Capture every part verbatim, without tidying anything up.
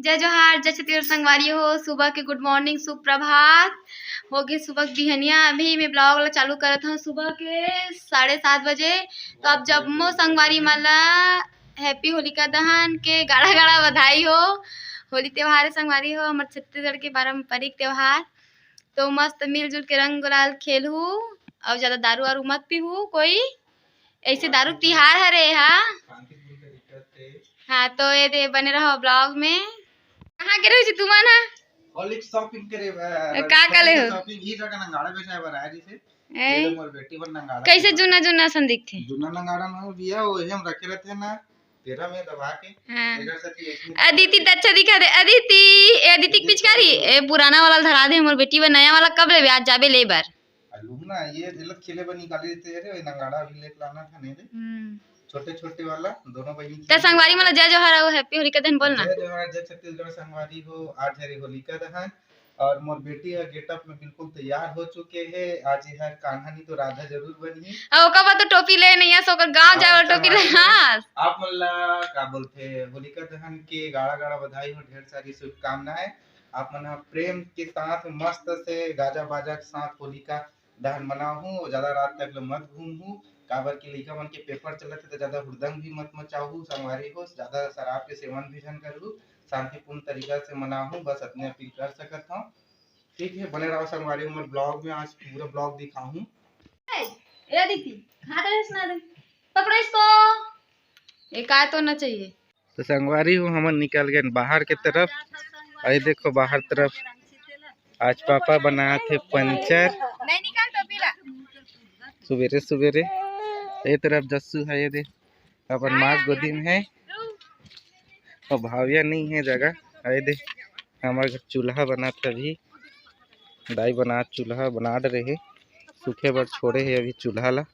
जय जोहार, जय छत्तीसगढ़ संगवारी हो। सुबह के good morning, सुप्रभात। हो गे सुबह के बिहनिया। अभी मैं vlog ला चालू करत हूँ सुबह के साढ़े सात बजे। तो आप जम्मो संगवारी मन ला happy होलिका दहन के गाड़ा गाड़ा बधाई हो। होली त्योहार है संगवारी हो, हमर छत्तीसगढ़ के पारंपरिक त्योहार। तो मस्त मिलजुल के रंग गुलाल खेलहू, और ज्यादा दारू वारू मत पीहू कोई, ऐसे दारू के तिहार हरे हा। हाँ, तो ये दे बने रहो vlog में। कहाँ गे रहो जी तुमन हा? होली shopping करे बर। का का ले हो? Shopping ही जगह नंगाड़ा बेचाए बर आए जिसे। ए? ये तो मोर बेटी बर नंगाड़ा कैसे जुन्ना जुन्ना सन दिखथे? जुन्ना नंगाड़ा में बिया, वही हम रखे रहते हैं ना, तेरा में दबा के। हाँ। अदिति त अच्छा दिखा दे, अदिति, ए अदिति के पिचकारी, ए पुराना वाला धरा दे मोर बेटी बर, नया वाला कब लेबे? आज जाबे ले बर। आ लूम ना, ये झलक खेले बर निकाले देते रे, नंगाड़ा भी लेके लाना था नहीं रे। हम्म। छोटे छोटे वाला, दोनों बहिनी त संगवारी मन ला जय जोहार अउ happy होलिका दहन बोल ना। जय जोहार, जय छत्तीसगढ़ संगवारी हो। आज हरे होलिका दहन और मोर बेटी ह getup में बिल्कुल तैयार हो चुके हे। आज ये हर कान्हा नहीं तो राधा जरूर बनही। अउ ओकर बाद तो टोपी ले नहीं है, सो ओकर गांव जाए वाला टोपी ले। हाँ। आप मन ला का बोलथे, होलिका दहन के गाड़ा गाड़ा बधाई हो, ढेर सारी शुभकामनाएं। आप मन ह प्रेम के साथ मस्त से गाजा बाजा के साथ होलिका दहन मनाहू और ज्यादा रात तक ले मत घूमहू, काबर कि लइका मन के paper चलत हे तो ज्यादा हुड़दंग भी मत मचाहू संगवारी हो, ज्यादा शराब के सेवन भी झन करहू, शांतिपूर्ण तरीका से मनाहू, बस अतने अपील कर सकत हूँ। ठीक है, बने रहो संगवारी हो मोर vlog में, आज पूरा vlog दिखाहू। ए, ए दीदी, हाथ ऐसे ना दे, पकड़ो इसको। ये काय तो ना चाहिए। तो संगवारी हो, हमन निकल गए बाहर के तरफ। अरे देखो बाहर तरफ आज पापा बनात हे पंचर। नहीं निकाल टोपी ला। सुबेरे सुबेरे ये तरफ जस्सू है, ये दे अपन माँ गोदी में है। और भाविया नहीं है जगह। अरे दे हमारे घर चूल्हा बनात हे अभी। दाई बनात चूल्हा बनात रहे, सूखे बर छोड़े हे अभी चूल्हा ला।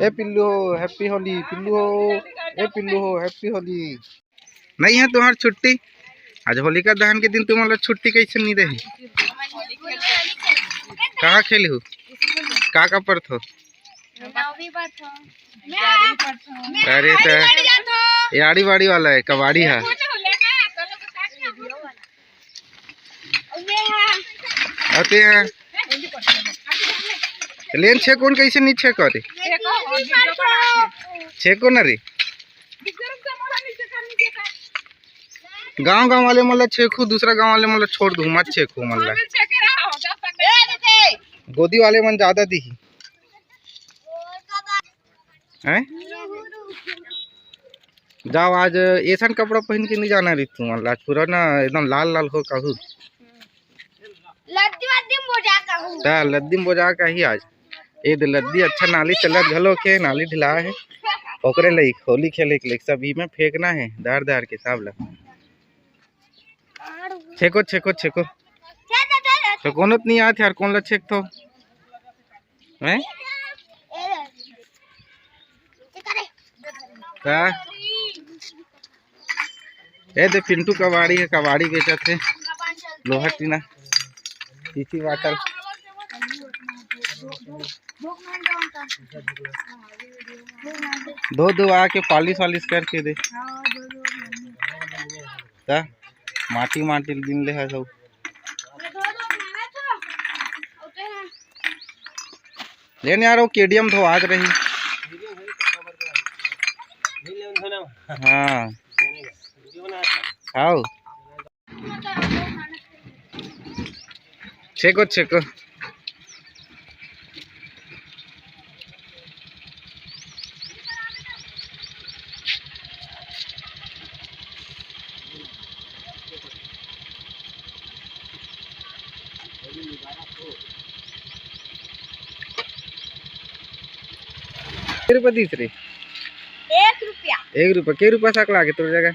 ए पिल्लू हो, happy होली, पिल्लू हो, ए पिल्लू हो, happy होली। नहीं है तुम्हार छुट्टी? आज होलिका दहन के दिन तुमन ला छुट्टी कैसे नहीं रही? कहाँ खेलहू? का का पढ़थो? अरे तो ये आड़ी बाड़ी वाला है, कबाड़ी है। अते हैं। लेन छेको न कैसे नहीं छेको रे? छेको ना रे। गांव गांव वाले मन ला छेकू, दूसरा गांव वाले मन ला छोड़ दू, मत छेकू मन ला। गोदी वाले मन ज्यादा दिही। हैं? जाओ, आज ऐसन कपड़ा पहन के नहीं जाना रही तुमन ला, आज पूरा ना एकदम लाल लाल हो कहू। लद्दी वद्दी में बोजा कहू। ता लद्दी में बोजा का ही आज। ए दे लद्दी अच्छा नाली चलत घलो के, नाली ढिला है। ओकरे लई होली खेले के लई सब ई में फेंकना है, धार धार के सब ला। छेको, छेको, छेको। छे दे, दे, दे। तो कोनो त नहीं आत यार, कौन ला छेकथो? हैं? का? ए दे पिंटू कबाड़ी है, कबाड़ी बेचत हे, लोहा टीना, पीसी वाटर। धो धो आके polish वालिश करके दे। का? माटी माटी बिन ले है सब। लेन यार, वो केडियम धोआत रही। हाँ। आओ। छेको, छेको। के रुपया दिस रे? एक रुपया। एक रुपया? के रुपया सकला के तोर जगह?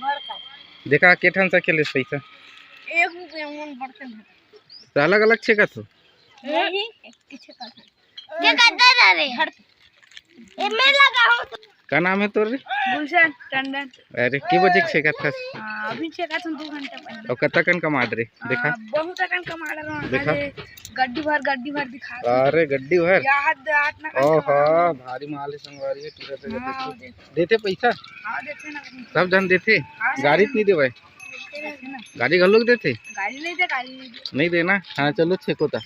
बड़का। देखा, के ठन सा खेले पैसा? एक रुपया मन बर्तन है। तो अलग-अलग छेकत हो? नहीं, एक ही छेकत है। ये गद्दा जा रे। हट। ए, मैं लगा हूँ तो। का नाम है तोर रे? गुलशन टंडन। अरे, के बजे छेकत हस? हाँ, अभी छेकत हूँ, दो घंटा पहले। और कतकन कमात रे? देखा। हाँ, बहुत अकन कमा रहा हूँ। देखा। आज गड्डी भर, गड्डी भर दिखा। अरे, गड्डी भर? याद, याद ना ओहो, भारी माल है संगवारी है, पूरा जगह हाँ, देखो। देते पैसा? हाँ, देते ना। सब जन देते? हाँ, सब गाड़ी जन। नहीं देवे? गाड़ी घलोक देथे? गाड़ी नहीं दे, गाड़ी नहीं दे। नहीं देना? हाँ, चलो छेको ता।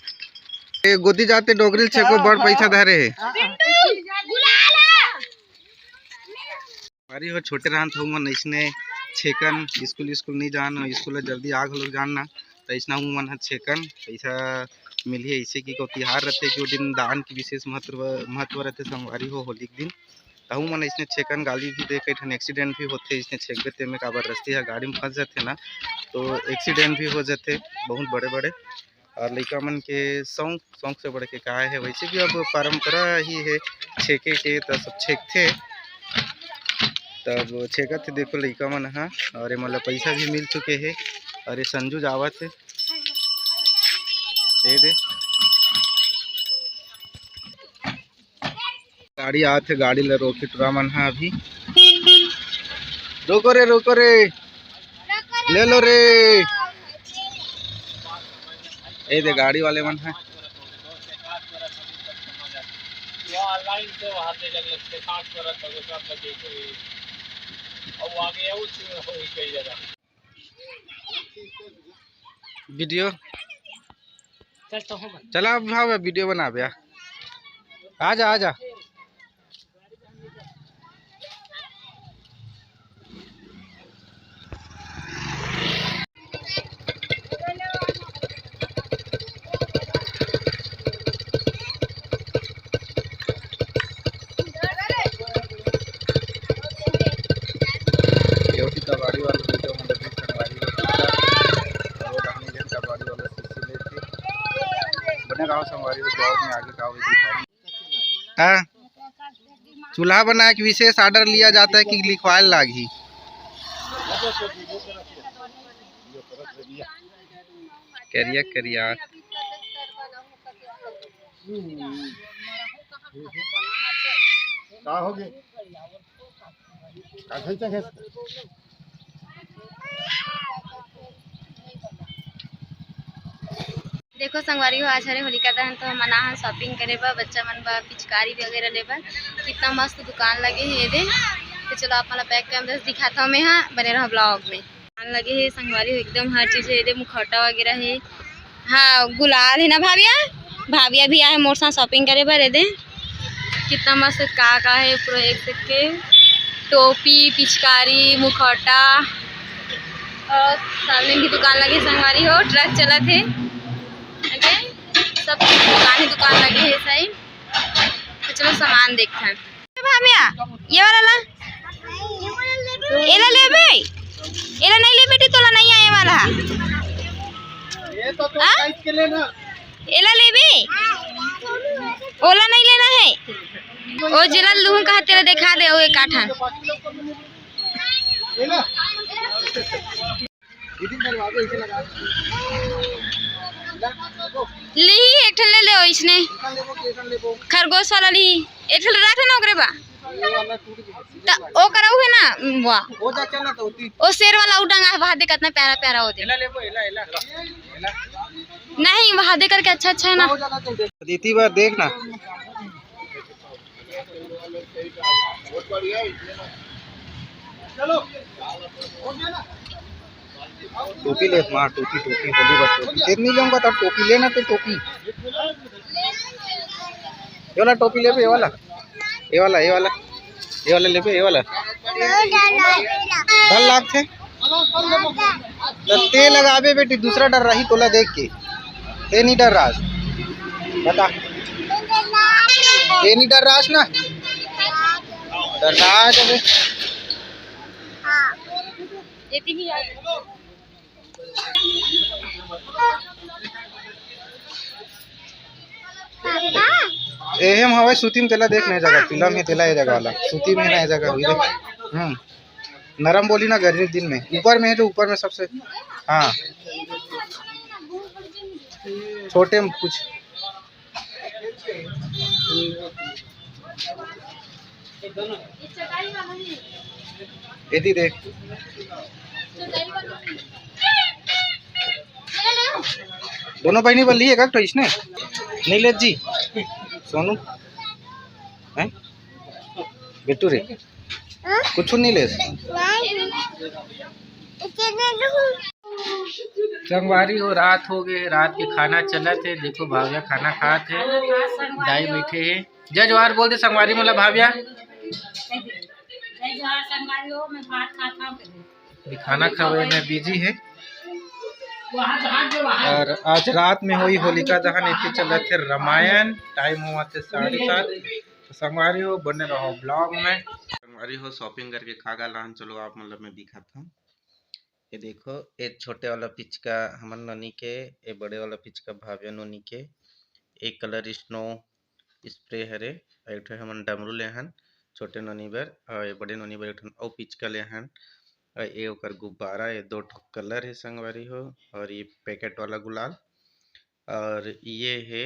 ए, गोदी जाते डोकरी ल छेको, बड़ पैसा धरे हे। हाँ, हाँ। अरे हो, छोटे रहन त हमन अइसने छेकन, स्कूल, स्कूल नहीं जान, स्कूल ला जल्दी आ घलोक जान ना, त अइसना हमन ह छेकन, पैसा मिलही। अइसे कि को तिहार रहथे कि वो दिन दान के विशेष महत्व, महत्व रहथे संगवारी हो, होली के दिन। तहु मन अइसने छेकन, गाली भी दे, कई ठन accident भी होथे, अइसने छेकबे तेमे काबर रस्सी ह गाड़ी में फंस जाथे ना, तो accident भी हो जाथे बहुत बड़े बड़े। और लइका मन के शौक, शौक से बढ़ के का हे, वैसे भी अब परंपरा ही हे छेके के, तो सब छेकथे। तब छेकत हे, देखो लइका मन ह, और एमन ला पैसा भी मिल चुके हे। और ये संजू जावत हे, ये दे। गाड़ी आत हे, गाड़ी ला रोके टुरा मन ह अभी। रोको रे, रोको रे, ले लो रे। ए दे गाड़ी वाले मन ह। वीडियो चल तो हो बन। चला अब भाव वीडियो बना बे। आ जा, आ जा। ये होती कबाड़ी वाला वीडियो में लगी संगवारी हो। और वो डालने के कबाड़ी वाला सीसी लेके बने रहो संगवारी हो, ब्लॉग में आगे का होगी। हाँ, चूल्हा बनाए के विशेष ऑर्डर लिया जाता है कि लिखवाए लागही। करिया करिया। का होगे? देखो संगवारी हो, आज हरे होलिका दहन, तो हमन आए हन shopping करे बर, बच्चा मन बर पिचकारी वगैरह ले बर। कितना मस्त दुकान लगे हे ये दे। तो चलो आप मन ला back camera से दिखाता हूँ मैं, हाँ, बने रहो vlog में। दुकान लगे हे संगवारी हो, एकदम हर चीज हे ये दे, मुखौटा वगैरह हे। हाँ, गुलाल हे ना भाविया, भाविया भी आए हे मोर साथ shopping करे बर। ये दे कितना मस्त का का हे पूरा एक set के, टोपी, पिचकारी, मुखौटा। और सामने भी दुकान लगे संगवारी हो, ट्रक चलत हे। ओके, सब दुकान ही दुकान लगे हे side। तो चलो सामान देखते हैं। भामिया, ये वाला ला, एला लेबे? एला नहीं लेबे, तो तोला नहीं आए वाला। ये तो, तो आ? Size के लेना। एला लेबे? ओला नहीं लेना है। ओ जेला लूहूं कहा तेला देखा दे, ओ एक आठन। लिही, एक ठन ले ले, ओइसने। खरगोश वाला लिही, एक ठन रख ना ओकरे बा। त ओकर अउ हे ना, वाह। ओ शेर वाला उ टंगा हे, वहा दे कितना प्यारा प्यारा होथे। नहीं, वहा दे करके अच्छा अच्छा हे ना। दीदी बा देख ना। टोपी ले, हाँ, टोपी, टोपी, होली बस टोपी। तेरे नहीं लूंगा तो टोपी लेना, तो टोपी। ये वाला टोपी लेबे, ये वाला, ये वाला, ये वाला, ये वाला लेबे, ये वाला। डर लागथे। त ते लगाबे बेटी, दूसरा डर रही तोला देख के। ते नहीं डर रहा, बता। ते नहीं डर रहा ना, डर रहा है तो। एहे म हवय सूती म, तेला देख ना, ए जगह पीला म हे, तेला ए जगह वाला सूती म हे ना, ए जगह हुई रे। हम्म, नरम बोली ना, गर्मी दिन में ऊपर में हे, जो ऊपर में सबसे, हाँ, छोटे में कुछ। एती देख। दोनों बहिनी बर लिए का तो इसने? नहीं ले जी। सोनू? हैं? बेटू रे? कुछ नहीं ले? संगवारी हो, रात हो गए, रात के खाना चलत हे। देखो भाविया खाना खात हे, दाई बैठे हे। जय जोहार बोल दे संगवारी मोला भाविया। जय जोहार संगवारी हो, मैं भात खात हूँ। अभी खाना खवाए में बिजी हे। और आज रात में होई होलिका दहन, इतने चलत हे रामायण। टाइम हुआ थे साढ़े सात। तो संगवारी हो, बने रहो ब्लॉग में। संगवारी हो, शॉपिंग करके खा गा लान, चलो आप मतलब मैं दिखाता हूँ। ये देखो, ये छोटे वाला पिचका हमन नोनी के, ये बड़े वाला पिचका भाविया नोनी के। एक कलर स्नो स्प्रे हरे, एक ठो हमन डमरू ले हन छोटे नोनी बर, और ये बड़े नोनी बर एक ठन अउ पिचका ले हन। और ये ओकर गुब्बारा, ये दो ठो कलर हे संगवारी हो। और ये पैकेट वाला गुलाल, और ये हे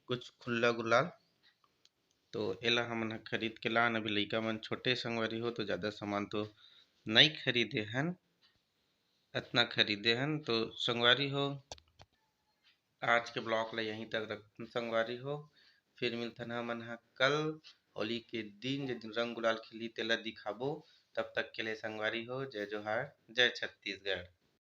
कुछ खुल्ला गुलाल। तो एला हमन ह खरीद के लान। अभी लइका मन छोटे संगवारी हो, तो ज़्यादा सामान तो नई खरीदे हन, अतना खरीदे हन। तो संगवारी हो, आज के ब्लॉग ला यहीं तक रखथन संगवारी हो। फिर मिलथन हमन ह कल होली के दिन, जे दिन रंग गुलाल खिली तेला दिखाबो। तब तक के लिए संगवारी हो, जय जोहार, जय छत्तीसगढ़।